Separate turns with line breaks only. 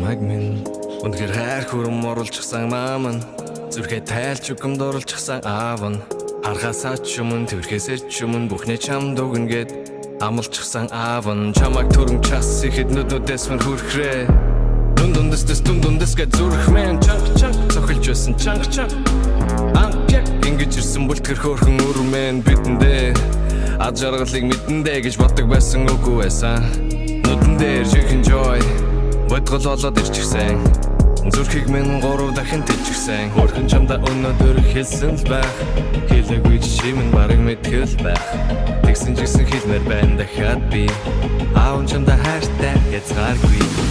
Чамайг минь үнэхээр хайр хүрэн оруулчихсан маам нь, зүрхээ тайлж үгэм дурлчихсан аав нь, харахаасаа ч өмнө, төрхөөсөө ч өмнө бүхнээ чамд өгнө гэд амлчихсан аав нь. Чамайг төрөн час ихэд нүднүүдээс мань хүрхрээ. Дүн дүндэс дэс дүн дүндэс гэж зүрх мэн чанга чанга цохилж байсан, чанга чанга. Анх яг ингэж ирсэн бүлтгэр хөөрхөн өрмэн бидэндээ ад жаргалыг мэдэндээ гэж боддог байсан, үгүй байсан. Нүдэн дээр жинхэнэ joy бодгол болоод ирчихсэн. Зүрхийг минь гурав дахин тэжчихсэн. Хөөрхөн, чамдаа өнөөдөр хэлсэн л байх. Хэлээгүй ч чи минь бараг мэдхэл байх. Тэгсэн ч гэсэн хэлмээр байна дахиад би. Аав, чамдаа хайртай язгааргүй.